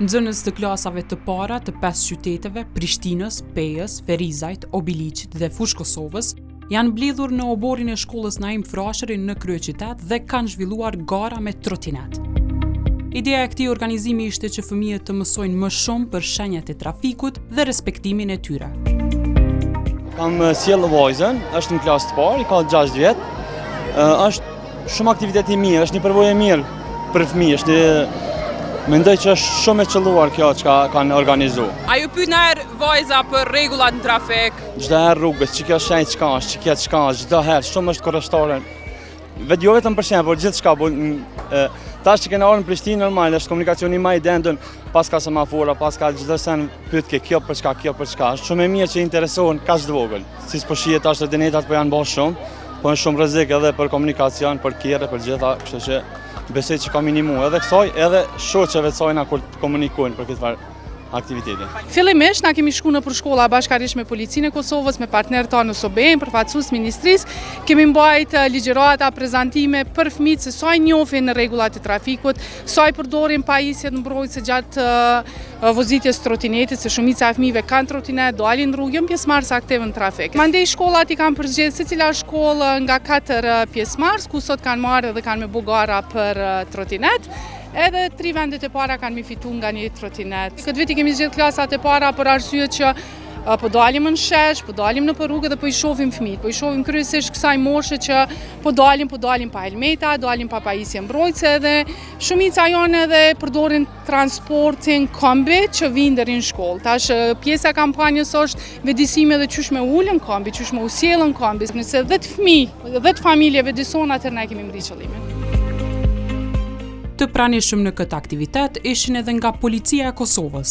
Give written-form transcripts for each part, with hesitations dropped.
Nxënës të klasave të para të pesë qyteteve, Prishtinës, Pejës, Ferizajt, Obiliqit dhe Fushë Kosovës, janë mbledhur në oborrin e shkollës Naim Frashëri në kryeqytet dhe kanë zhvilluar gara me trotinet. Ideja e këtij organizimi ishte që fëmijët të mësojnë më shumë për shenjat e trafikut dhe respektimin e tyre. Kam sjellë vajzën, është në klasë të parë, i ka 6 vjet. Është Shumë aktivitet i mirë, është një përvojë e mirë për fëmijë, është një mendoj që është shumë e qëlluar kjo çka kanë organizu. A ju pyet najherë vajza për rregullat në trafik? Çdo herë rrugës, që kjo shenjë çka është, që kjo çka është, çdo herë shumë është kurreshtare. Vetë jo vetëm për shenjë, por gjithçka, po tash që kena ardhur në Prishtinë normal, është komunikacioni më i dendun, paska semafora, paska çdo sen pyetke kjo për çka, kjo për çka. Është shumë e mirë që interesohen kaq të vogël. Si po shihet tash trotinetat po janë bërë shumë, Po është shumë rrezik edhe për komunikacion, për kerre, për gjitha, kështu që besoj që ka me i nimu edhe kësaj, edhe shoqeve të sajna kur të komunikojnë për këtë farë aktiviteti. Fillimisht na kemi shku nëpër shkolla bashkarisht me Policinë e Kosovës, me partnerët tanë OSBE-në, përfaqësues ministrisë, kemi mbajt eh, ligjërata, prezantime për fëmijët se sa i njohin rregullat e trafikut, sa i përdorin pajisjet mbrojtëse gjatë eh, vozitjes trotinetit, se shumica e fëmijëve kanë trotinet, dalin në rrugë, janë pjesëmarrës aktiv në trafik. Mandej shkollat i kanë përzgjedhë secila shkollë nga katër pjesëmarrës, ku sot kanë marrë dhe kanë me bo gara për trotinet, edhe tri vendet e para kanë me fitu nga një trotinet. Këtë vit i kemi zgjedhë klasat e para për arsye që po dalim në shesh, po dalim nëpër rrugë dhe po i shohim fëmijët, po i shohim kryesisht kësaj moshe që po dalim, po dalim pa helmeta, dalim pa pajisje mbrojtëse dhe shumica janë edhe përdorin transportin kombi që vijnë deri në shkollë. Tash pjesa e kampanjës është vetëdijsimi edhe qysh me u ul në kombi, qysh me u sjellë në kombi. Nëse 10 fëmijë, 10 familje vetëdijsohen, atëherë na e kemi mri qëllimin. Të pranishëm në këtë aktivitet ishin edhe nga Policia e Kosovës.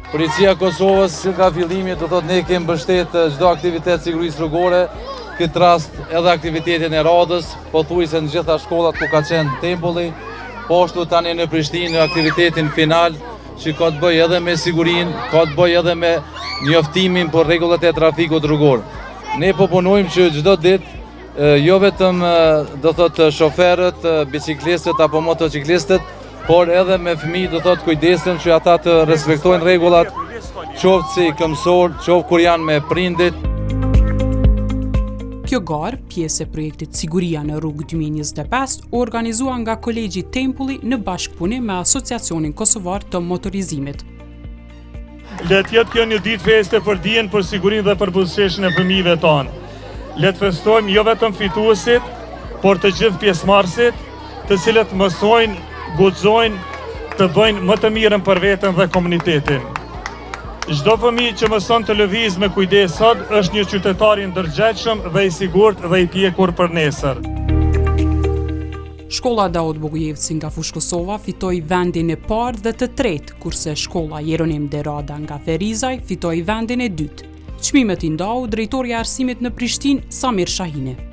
Policia e Kosovës që nga fillimi do thotë ne kemi mbështet çdo aktivitet sigurisë rrugore, këtë rast edhe aktivitetin e radhës, pothuajse në gjitha shkollat ku ka qenë Tempulli, po ashtu tani në Prishtinë në aktivitetin final që ka të bëjë edhe me sigurinë, ka të bëjë edhe me njoftimin për rregullat e trafikut rrugor. Ne po punojmë që çdo ditë jo vetëm do thotë shoferët, biciklistët apo motociklistët, por edhe me fëmijë do thotë kujdesen që ata të respektojnë rregullat, qoftë si këmbësor, qoftë kur janë me prindit. Kjo garë, pjesë e projektit Siguria në rrugë 2025, u organizua nga Kolegji Tempulli në bashkëpunim me Asociacionin Kosovar të Motorizimit. Le të jetë kjo një ditë feste për dijen, për sigurinë dhe për buzëqeshjen e fëmijëve tanë. Le të festojmë jo vetëm fituesit, por të gjithë pjesëmarrësit, të cilët mësojnë, guxojnë të bëjnë më të mirën për veten dhe komunitetin. Çdo fëmijë që mëson të lëvizë me kujdes sot është një qytetar i ndërgjegjshëm dhe i sigurt dhe i pjekur për nesër. Shkolla Daut Bogujevci nga Fushë Kosova fitoi vendin e parë dhe të tretë, kurse shkolla Jeronim De Rada nga Ferizaj fitoi vendin e dytë. Çmimet i ndau drejtori i arsimit në Prishtinë, Samir Shahini.